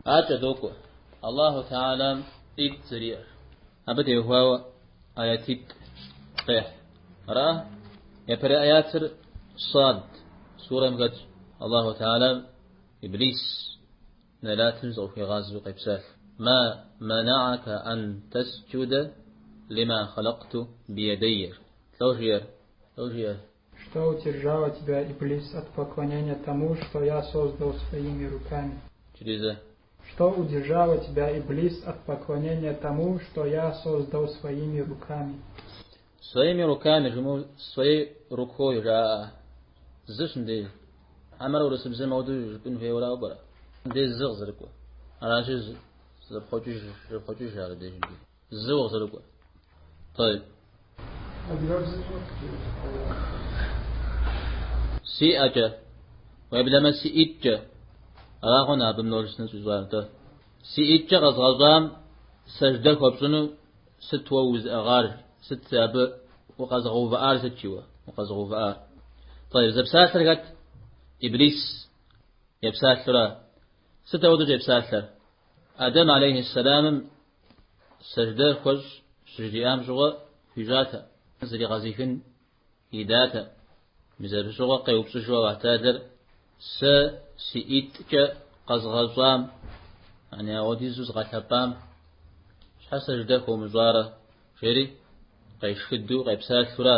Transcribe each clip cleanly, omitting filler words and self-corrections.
Акӏэ докӏуэ. Аллаху Теалэм ӏитӏ зэриӏэр. Абы теухуауэ аятитӏ къехь. Ара? Япэрей аятыр Сад сурэм хэтщ. Аллаху Теалэм Иблис нэлатым зыкъыхуигъазэу къепсалъ. Ма мана'ака ан тасджуда лима халакъту биядайя. Лӏо жиӏэр? Лӏо жиӏэр? Что удержало тебя, Иблис, от поклонения тому, что я создал своими руками? Иджыри зэ. Что удержало тебя, Иблис, от поклонения тому, что я создал своими руками? Своими руками жымыӏэу своей рукой жаӏэ. Зыщ мыбдеж. Хьэмэрэ урысыбзэм ауэдэу жыпӏэн хуейуэрауэ пӏэрэ? Мыбдеж зы къызэрыкӏуэ. Аращи, зэпхъуэкӏыж, зэпхъуэкӏыж ар абдежым. Зыуэ къызэрыкӏуэ. Тӏэйб. Си ӏэкӏэ, уеблэмэ си ӏитӏкӏэ. Ара хъун абы множественнэ щӏищӏар, нтӏэ. Си ӏитӏкӏэ къэзгъэщӏам сэждэ хуэпщӏыну сыт уэ узыӏыгъар, сыт абы укъэзыгъэувыӏар сыт жиӏэу, укъэзыгъэувыӏар. Тӏэйб, зэпсалъэр хэт? Иблис епсалъэура. Сыт ауэдэу щӏепсалъэр? Адэм алейхи сэламым сэждэ хуэщӏ щыжриӏам щыгъуэ хуищӏатэ, зригъэзихын идатэ. Мис абы щыгъуэ къеупщӏыжу Аллахь Тэхьэлэр сэ си ӏитӏкӏэ къэзгъэщӏам, яни ауэдизу згъэлъэпӏам, щхьэ сэждэ хуомыщӏарэ, жери къешхыдэу къепсалъэура,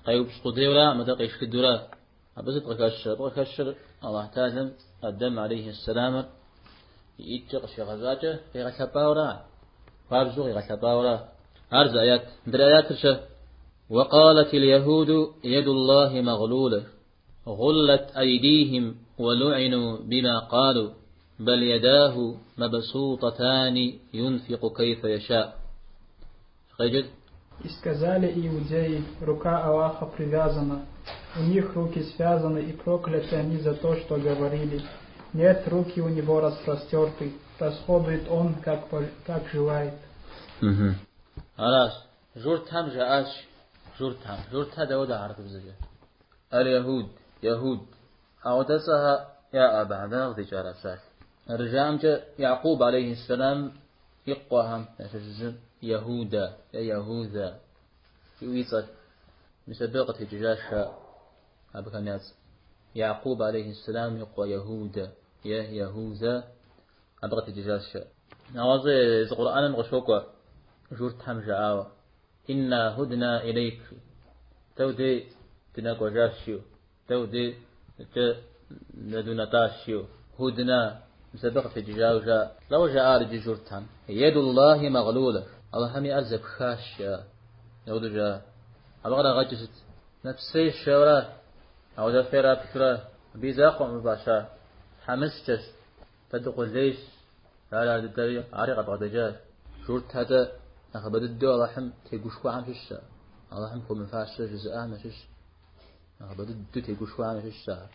къеупщӏ къудейуэра, мыдэ къешхыдэура. Абы сыт къыхэщыр? Абы къыхэщыр Аллахь Тэхьэлэм Адэм алейхи сэламыр и ӏитӏкӏэ къыщигъэщӏакӏэ къигъэлъэпӏауэра, хуабжьу къигъэлъэпӏауэра. Ар зы аят. Мыдрей аятыр-щэ? وقالت اليهود يد الله مغلولة غلت أيديهم ولعنوا بما قالوا بل يداه مبسوطتان ينفق كيف يشاء. Къеджэт. И сказали иудеи, рука Аллаха привязана. У них руки связаны и прокляты они за то, что говорили. Нет, руки у него распростерты, расходует он, как желает. Аращ. Журтхэм жаӏащ. Журтхэм. Журтхэр дауэдэ хьэрыпыбзэкӏэ? Аль-Яхуд, Яхуд. Ауэдэ цӏэхэр яӏэ абыхэм, дэнэ къыздикӏар а псалъэр? Зэрыжаӏэмкӏэ, Якъуб алейхи сэлам и къуэхэм ящыщ зым Ехуда е Ехуза жиӏэу и цӏэр. Мис абы къытекӏыжащ жаӏэ абыхэм я цӏэр. Якъуб алейхи сэлам и къуэ Ехуда е Ехуза абы къытекӏыжащ жаӏэ. Нэгъуэщӏ езы Къурӏэным къыщокӏуэ журтхэм жаӏауэ, Инна худна илейк, дэ уи дей дынэкӏуэжащ жиӏэу. Дэ уи дейкӏэ нэдунэтӏащ, жиӏэу. Худна, мис абы къытекӏыжауэ жаӏэ. Лӏо жаӏар иджы журтхэм. Едуллахи мэгълулэ. Алыхьым и ӏэр зэпхащ, жаӏэ. Апхуэдэу жаӏэ. Абы кърагъэкӏыр сыт? Нэпсейщ, жаӏэура? Ауэдэ фэ ираплъурэ? Абы и закъуэкъым абы фӏащар. Тхьэмыщкӏэщ, дэ дыкъулейщ. Ар ар дыдэри, ари къабгъэдэкӏащ. Журтхэр-тӏэ нэхъыбэ дыдэу Алыхьым тегушхуахэм щыщщ ар. Алыхьым хуэмыфащэ жызыӏахэм ящыщщ. Нэхъыбэ дыдэу тегушхуахэм ящыщщ ар.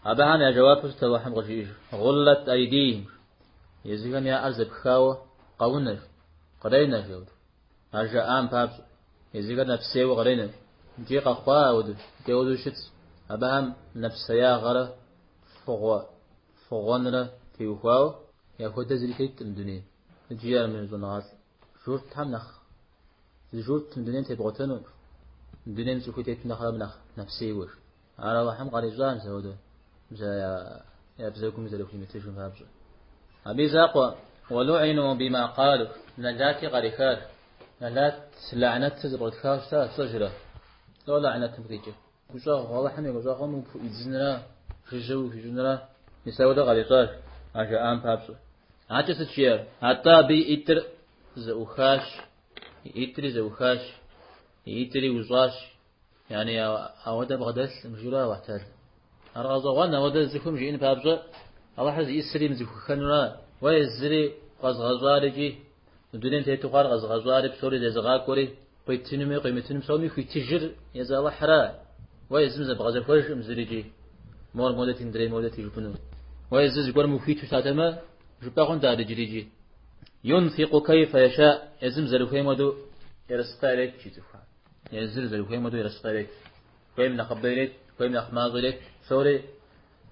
Абыхэм я жэуапу сыт Алыхьым къыжиӏэж? Гъуллэт айдихим. Езыхэм я ӏэр зэпхауэ къэунэщ, къренэщ ауэдэу. Ар жаӏам папщӏэ. Езыхэр нэпсейуэ къренэщ. Икӏи къэхъуа ауэдэу, икӏи ауэдэу щытщ. Абыхэм нэпсеягъэрэ фыгъуэ, фыгъуэнрэ теухуауэ яхуэдэ зыри теткъым дунейм. Иджы ар мы щӏэныгъэлӏ журтхэм нэхъ зы журт мы дунейм тебгъуэтэнукъым. Мы дунейм цӏыхуу тетым нэхърэ нэхъ нэпсейуэщ. Ар Алыхьым къарищӏа мис ауэдэу, мис я бзэгум зэрыхуимытыжым папщӏэ. Абы и закъуэ, уэлуӏину бима къалу, нэлати къарихащ. Нэлат лэӏнэтыр зэпкърытхауэ щыта, фщӏэжрэ? Лӏо лэӏнэтым къикӏыр? Гущӏэгъу, Алыхьым и гущӏэгъум упыӏуидзынра, жыжьэ ухуищӏынра? Мис ауэдэ къарищӏащ а жаӏам папщӏэ. Акӏэ сыт жиӏэр? Атӏэ абы и ӏитӏыр зэӏухащ, и ӏитӏри зэӏухащ, и ӏитӏри ущӏащ. Яни ауэдэ бгъэдэлъым, жиӏэурэ Алыхь Тэхьэлэ. Ар гъэщӏэгъуэн, ауэдэ цӏыхум жиӏэн папщӏэ, Алыхьыр зиӏысри мыцӏыхуххэнура? Уэ езыри къэзгъэщӏар икӏи мы дунейм тету хъуар къэзыгъэщӏари, псори зезыгъакӏуэри, къуитынуми къуимытынуми псоми хуитыжыр езы Алыхьра? Уэ езым зэбгъэзэхуэжкъым зыри икӏи, мор модэти, мыдрей модэти жыпӏэну. Уэ езыр зыгуэрым ухуиту щытатэмэ, жыпӏэ хъунт ар иджыри икӏи. Юнфикъу кайфэ яша, езым зэрыхуейм хуэдэу ерыскъы ярет жи цӏыхухэм. Езыр зэрыхуейм хуэдэу ерыскъы ярет. Хуейм нэхъыбэ ирет, хуейм нэхъ мащӏэ ирет. Псори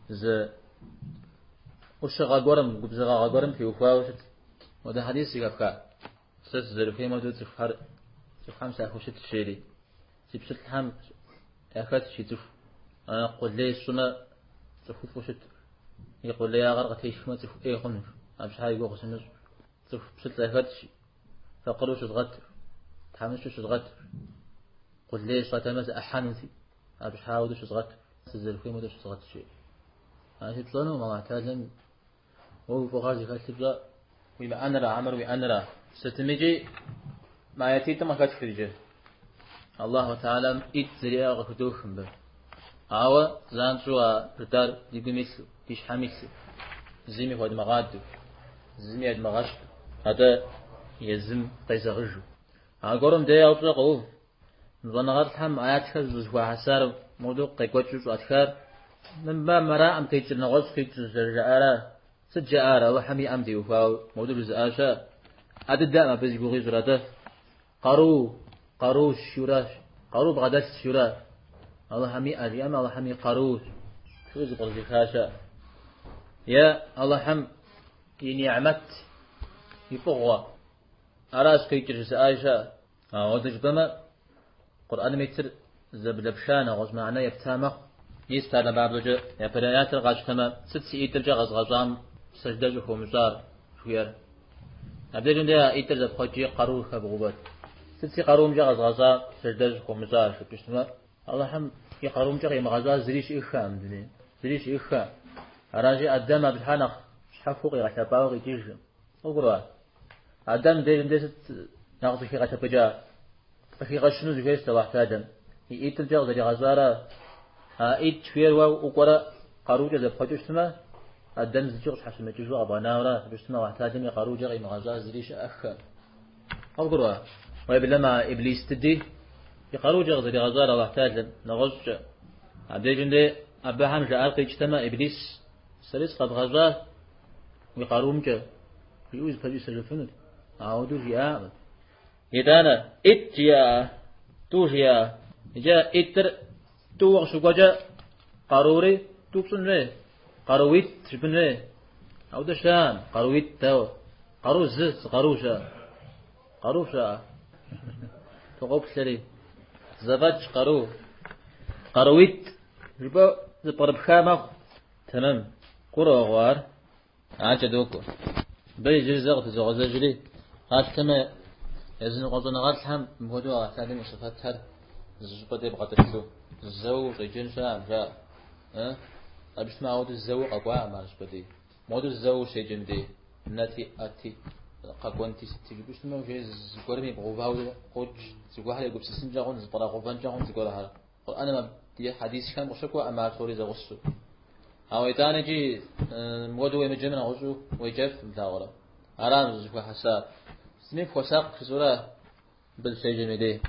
зы. ӏущыгъэ гуэрым, губзыгъагъэ гуэрым теухуауэ щыт. Модэ хьэдис зэхэфха. Сэ сызэрыхуейм хуэдэу цӏыхухэр, цӏыхухэм сахущытщ, жери. Си пщылӏхэм яхэтщ и цӏыху. Къулей сщӏымэ, цӏыхуфӏу щыт. И къулеягъэр къытесхмэ, цӏыху ӏей хъунущ. Абы щхьа и гугъу сымыщӏ. Цӏыху пщылӏ яхэтщ, факъырэу щызгъэт, тхьэмыщкӏэу щызгъэт. Къулей сщӏатэмэ, зэӏыхьэнути, абы щхьа ауэдэу щызгъэт, сызэрыхуейм хуэдэу щызгъэт, жери. Аращи, пщӏэнукъым Аллахь Тэхьэлам уэ уи фӏыгъэр зыхэлъыр пщӏэ. Уимыӏэнра, хьэмэрэ уиӏэнра? Сытымикӏи мы аятитӏым къыхэтхыр иджы. Аллаху Тэхьэлам ӏитӏ зэриӏэр къыхыдох мыбы. Ауэ занщӏэу а жытӏар ди гум илъу, ди щхьэм илъу, зыми хуэдмыгъадэу, зыми едмыгъэщхьу, атӏэ езым къезэгъыжу. Аргуэрым дей упщӏэ къоув, мы щӏэныгъэлӏхэм аятхэр щӏызэхуахьэсар модэу къекӏуэкӏыу щӏатхар, мыбы мыраӏым къикӏыр, нэгъуэщӏ къикӏыр зэрыжаӏара? Сыт жаӏар Алыхьым и ӏэм теухуауэ модэу жызыӏа щыӏэ? А дыдэӏым абы зи гугъу ищӏыр, атӏэ къару, къарущ жиӏэуращ, къару бгъэдэлъщ жиӏэура. Алыхьым и ӏэ жиӏэмэ, Алыхьым и къарущ. Жиӏэу зыпкърызыха щыӏэ. Е Алыхьым и ни'мэт, и фӏыгъуэ. Аращ къикӏыр жызыӏа щыӏэ. Ауэдэ жыпӏэмэ, Къурӏэным итыр зэблэпша нэгъуэщӏ мыхьэнэ епта мэхъу. Мис псалъэм папщӏэкӏэ, япэрей аятыр къатщтэмэ, сыт си ӏитӏымкӏэ къэзгъэщӏам сэждэ щӏыхуомыщӏар, жыхуиӏэр. Абдежым де а ӏитӏыр зэпхъуэкӏи къару хэбгъэувэт. Сыт си къарумкӏэ къэзгъэщӏа сэждэ щӏыхуомыщӏар, жыпӏэу щытмэ, Алыхьым и къарумкӏэ къимыгъэщӏа зыри щыӏыххэкъым дунейм, зыри щыӏыххэкъым. Аращи, Адэм абы щхьа нэхъ щхьэхуэу къигъэлъэпӏауэ къикӏыжкъым. Къывгурыӏуа? Адэм дежым де сыт нэхъ зыхигъэлъэпӏыкӏа? Къыхигъэщыну зыхуейщ Аллахь Тэхьэлам. И ӏитӏымкӏэ къызэригъэщӏара? А ӏитӏ жыхуиӏэр уэ укӏуэрэ къарукӏэ зэпхъуэкӏыу щытмэ, Адэм зыкӏи къыщхьэщымыкӏыжу къэбгъэнауэра, абы щытмэ Аллахь Тэхьэлам и къарукӏэ къимыгъэщӏа зыри щыӏэххэкъым. Къывгурыӏуа? Уеблэмэ а Иблис дыди и къарукӏэ къызэригъэщӏар Аллахь Тэхьэлам нэгъуэщӏкӏэ. Абдежым де абыхэм жаӏар къикӏтэмэ, Иблис, сэри сыкъэбгъэщӏа уи къарумкӏэ, жиӏэу зыпэщӏисэжыфынут. Ауэдэу жиӏакъым. Итӏанэ, ӏитӏ жиӏа, тӏу жиӏа. Иджы ӏитӏыр тӏууэ къыщыкӏуэкӏэ къарури тӏу пщӏын хуей, къаруитӏ жыпӏэн хуей. Ауэдэ щыӏэкъым, къаруитӏ дауэ? Къару зы, зы къару щыӏэ. Къару щыӏэ. Фыкъоплъэри. Зэфӏэкӏ къару. Къаруитӏ жыпӏэу зэпкърыпха мэхъу. Тэмэм. Гурыӏуэгъуэ ар? Адэкӏэ докӏуэ. Мыбы иджыри зэ къытызогъэзэжри, къапщтэмэ, языныкъуэ щӏэныгъэлӏхэм мыпхуэдэу Алыхь Тэхьэлам и сыфэтхэр зы щӏыпӏэ дей бгъэтӏылъу, зэуэ ущӏеджэн щыӏэкъым, жаӏэ. Абы щытмэ, ауэдэу зэуэ къэкӏуакъым ар щӏыпӏэ дей. Модэу зэуэ ущеджэм дей, нэти, ӏэти, къэкӏуэнти, сыти жыпӏэу щытмэ, уже зыгуэрым ибгъэувауэ къокӏ, зыгуэрхэр егупсысынкӏэ хъун, зыпкърагъэувэнкӏэ хъун зыгуэрхэр. Къурӏэным абы хьэдисхэм къыщыкӏуэкъым ар псори зэгъусэу. Ауэ итӏанэ икӏи мыуэдэу уемыджэмэ нэгъуэщӏу уеджэфым, плъагъурэ. Арам зыхуэхьэсар. Сытми фхуэсакъ жысӏэурэ мыбы дыщеджэм и дей.